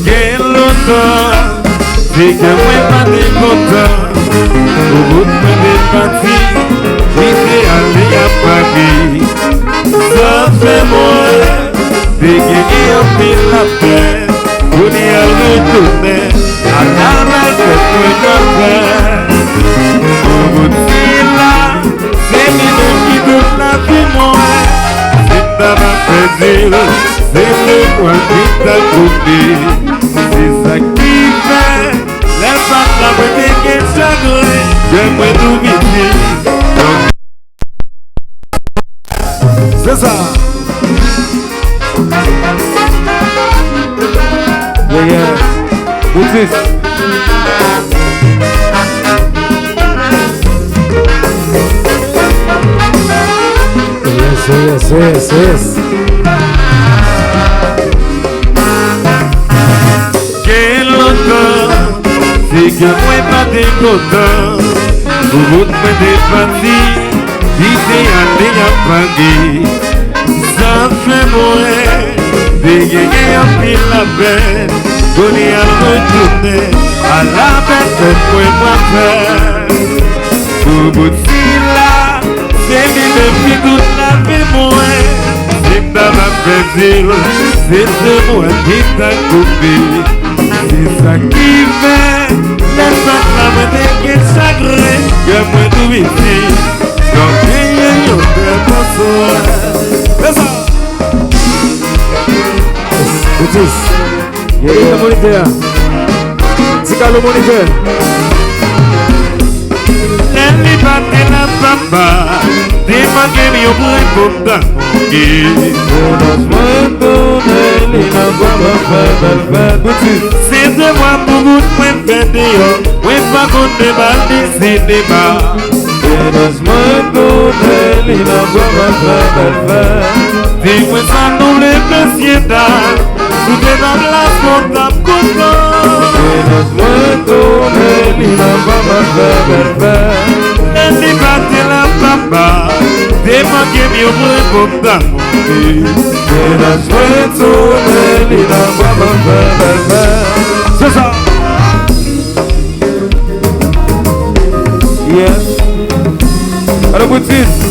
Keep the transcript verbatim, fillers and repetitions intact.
Gen lontan, se kè mwen pa te kontan. Pou bout mwen te pati, li te ale ap page. Sa fè mwen te genyen anpil lapè. Kounye a l retounen, ala bèl fèt mwen ka fè. Pou bout sila, se li menm ki tout lavi mwen. Si m ta va pèdi l, se te mwen ki ta koupe. Se sa ki fè, lè l pa t la, mwen te gen chagren, kè mwen tou piti. Se sa. Yeah, yeah. Boutis. Yes, yes, yes, yes. Gen lontan, se kè mwen pa te kontan. Pou bout mwen te pati, li te ale ap page. Sa fè mwen te genyen anpil lapè. Kounye a l retounen, ala bèl fèt mwen pral fè. Pou bout sila, se li menm ki tout lavi mwen. Si m ta va pèdi l, se te mwen ki ta koupe. Se sa ki fè, lè sa la mwen te gen chagren, kè mwen tou piti. Donk, genyen yon bèl bonswa. Fè sa. Boutis. Ye, ye, monitè a. Ti Kalo monitè. Lè li pa te la papa, te manke m yon pwen pou m ta manke. Mennaj mwen tounen, li nan bra mwen fè bèl fèt. Boutis. Se devwa pou bout mwen fè deyò, mwen pa konn debalde sinema. Mennaj mwen tounen, li nan bra mwen fè bèl fèt. Di mwen sa nou vle mesye dam, si te nan plas mwen t ap kontan. Mennaj mwen tounen, li nan bra mwen fè bèl fèt. Lè li pa te la papa, te manke m yon pwen pou m ta monte. Mennaj mwen tounen, li nan bra mwen fè bèl fèt. Se sa. Yeah. Alò, Boutis.